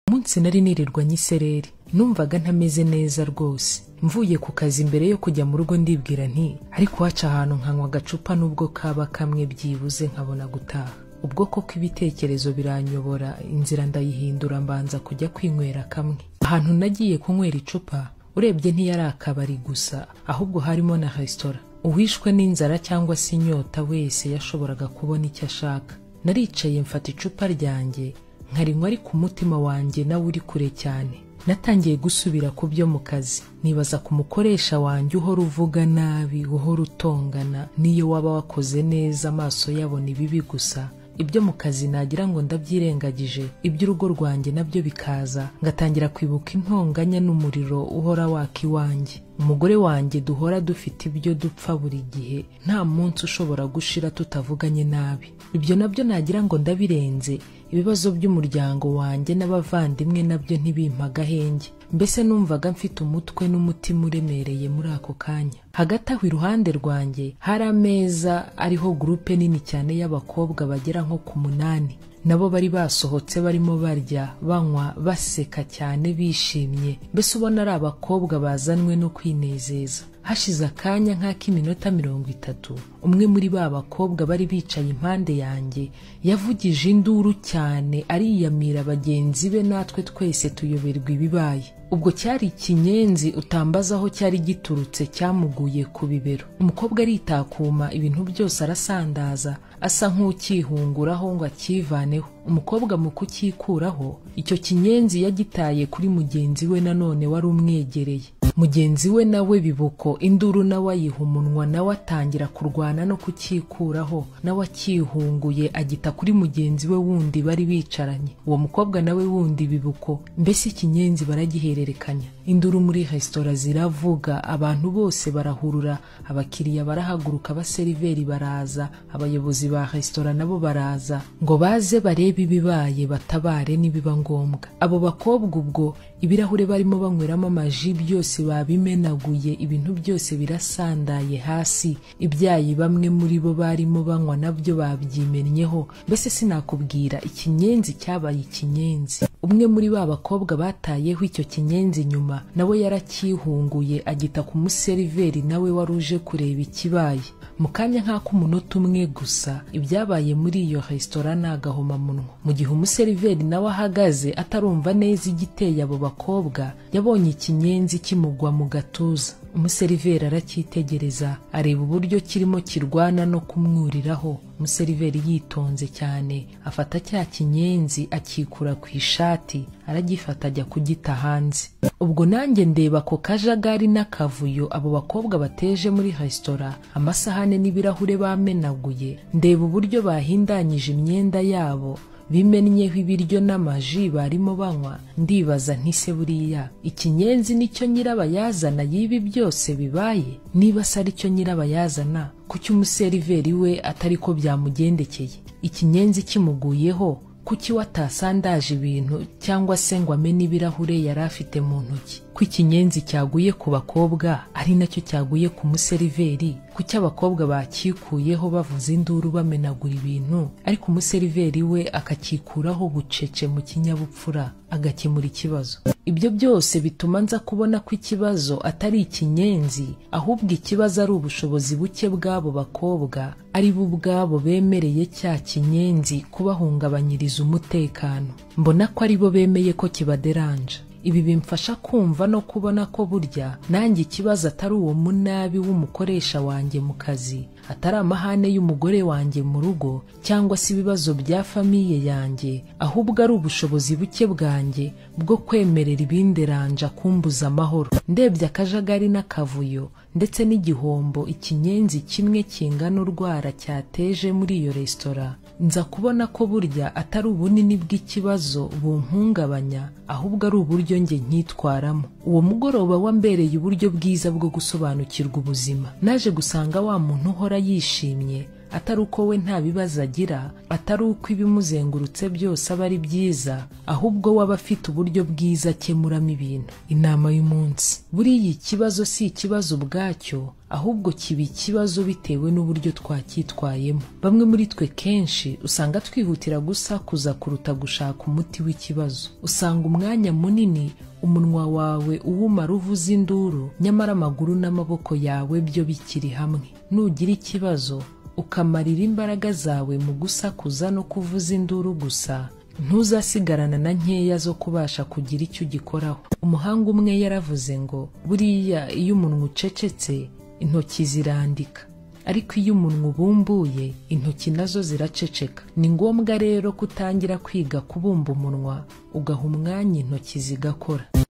Umunsi nari nirirwanye isereri, numvaga ntameze neza rwose. Mvuye ku kazi, mbere yo kujya mu rugo, ndibwira nti: "Ariko waca ahantu nkanywa agacupa, nubwo kaba kamwe, byibuze nkabona gutaha." Ubwo koko ibitekerezo biranyobora, inzira ndayihindura, mbanza kujya kwinywera kamwe. Ahantu nagiye kunywera icupa, urebye ntiyari akabari gusa, ahubwo harimo na resitora. Uwishwe n'inzara cyangwa se inyota wese yashoboraga kubona icyo ashaka. Naricaye, mfata icupa ryanjye nkarinywa, ariko umutima wanjye nawe uri kure cyane. Natangiye gusubira ku byo mu kazi, nibaza ku mukoresha wanjye uhora uvuga nabi, uhora utongana, n'iyo waba wakoze neza amaso yabona ibibi gusa. Ibyo mu kazi nagira ngo ndabyirengagije, iby'urugo rwanjye nabyo bikaza, ngatangira kwibuka intonganya n'umuriro uhora waka iwanjye. Umugore wanjye duhora dufite ibyo dupfa buri gihe, nta munsi ushobora gushira tutavuganye nabi. Ibyo nabyo nagira ngo ndabirenze, ibibazo by'umuryango wanjye n'abavandimwe nabyo ntibimpa agahenge. Mbese numvaga mfite umutwe n'umutima uremereye muri ako kanya. Hagati aho, iruhande rwanjye hari ameza ariho groupe nini cyane y'abakobwa bagera nko ku 8. Nabo bari basohotse, barimo barya, banywa, baseka cyane, bishimye, mbese ubona ari abakobwa bazanwe no kwinezeza. Hashize akanya nk'ak'iminota 30, umwe muri ba bakobwa bari bicaye impande yanjye yavugije induru cyane, ariyamira bagenzi be, natwe twese tuyoberwa ibibaye. Ubwo cyari ikinyenzi, utambaza aho cyari giturutse, cyamuguye ku bibero. Umukobwa aritakuma, ibintu byose arasandaza, asa nk'ukihunguraho ngo akivaneho. Umukobwa mu kucyikuraho, icyo kinyenzi yagitaye kuri mugenzi we nanone wari umwegereye. Mugenzi we nawe bibuko, induru nawe ayiha umunwa, nawe atangira kurwana no kucyikuraho. Nawe akihunguye agita kuri mugenzi we wundi bari bicaranye. Uwo mukobwa nawe wundi bibuko, mbese ikinyenzi baragihererekanya. Induru muri resitora ziravuga, abantu bose barahurura, abakiriya barahaguruka, abaseriveri baraza, abayobozi ba resitora nabo baraza ngo baze barebe ibibaye, batabare nibiba ngombwa. Abo bakobwa ubwo ibirahure barimo banyweramo amaji byose babimenaguye, ibintu byose birasandaye hasi, ibyayi bamwe muri bo barimo banywa nabyo babyimennyeho. Mbese sinakubwira, ikinyenzi cyabaye ikinyenzi. Umwe muri ba bakobwa batayeho icyo kinyenzi nyuma nawe yaracyihunguye, agita ku museriveri nawe wari uje kureba ikibaye. Mu kanya nk'ak'umunota umwe gusa, ibyabaye muri iyo resitora ni agahomamunwa. Mu gihe umuseriveri nawe ahagaze atarumva neza igiteye abo bakobwa, yabonye ikinyenzi kimugwa mu gatuza. Umuseriveri aracyitegereza, areba uburyo kirimo kirwana no kumwuriraho. Umuseriveri yitonze cyane afata cya kinyenzi, akikura ku ishati, aragifata, ajya kugita hanze. Ubwo nanjye ndeba ako kajagari n'akavuyo abo bakobwa bateje muri resitora, amasahane n'ibirahure bamenaguye, ndeba uburyo bahindanyije imyenda yabo, bimennyeho ibiryo n'amaji barimo banywa, ndibaza nti: "Se buriya ikinyenzi nicyo nyirabayazana y'ibi byose bibaye? Niba se aricyo nyirabayazana, kuki umuseriveri we atari ko byamugendekeye? Ikinyenzi kimuguyeho, kuki we atasandaje ibintu cyangwa se ngo amene ibirahure yari afite mu ntoki? Ko ikinyenzi cyaguye ku bakobwa ari nacyo cyaguye ku museriveri, kuki abakobwa bakikuyeho bavuza induru, bamenagura ibintu, ariko umuseriveri we akakikuraho bucece mu kinyabupfura, agakemura ikibazo?" Ibyo byose bituma nza kubona ko ikibazo atari ikinyenzi, ahubwo ikibazo ari ubushobozi buke bw'abo bakobwa, ari bo ubwabo bemereye cya kinyenzi kubahungabanyiriza umutekano. Mbona ko ari bo bemeye ko kibaderanja. Ibi bimfasha kumva no kubona ko burya nanjye ikibazo atari uwo munabi w'umukoresha wanjye mu kazi, atari amahane y'umugore wanjye mu rugo, cyangwa se ibibazo bya famille yanjye, ahubwo ari ubushobozi buke bwanjye bwo kwemerera ibinderanja kumbuza amahoro. Ndebye akajagari n'akavuyo ndetse n'igihombo ikinyenzi kimwe kingana urwara cyateje muri iyo resitora, nza kubona ko burya atari ubunini bw'ikibazo bumpungabanya, ahubwo ari uburyo njye nkitwaramo. Uwo mugoroba wambereye uburyo bwiza bwo gusobanukirwa ubuzima. Naje gusanga wa muntu uhora yishimye Atari uko we nta bibazo agira, atari uko ibimuzengurutse byose aba ari byiza, ahubwo we aba afite uburyo bwiza akemuramo ibintu. Inama y'umunsi: buriya ikibazo si ikibazo ubwacyo, ahubwo kiba ikibazo bitewe n'uburyo twacyitwayemo. Bamwe muri twe kenshi usanga twihutira gusakuza kuruta gushaka umuti w'ikibazo. Usanga umwanya munini umunwa wawe uwumara uvuza induru, nyamara amaguru n'amaboko yawe byo bikiri hamwe. Nugira ikibazo ukamarira imbaraga zawe mu gusakuza no kuvuza induru gusa, ntuzasigarana na nkeya zo kubasha kugira icyo ugikoraho. Umuhanga umwe yaravuze ngo buriya iyo umunwa ucecetse intoki zirandika, ariko iyo umunwa ubumbuye intoki nazo ziraceceka. Ni ngombwa rero kutangira kwiga kubumba umunwa, ugaha umwanya intoki zigakora.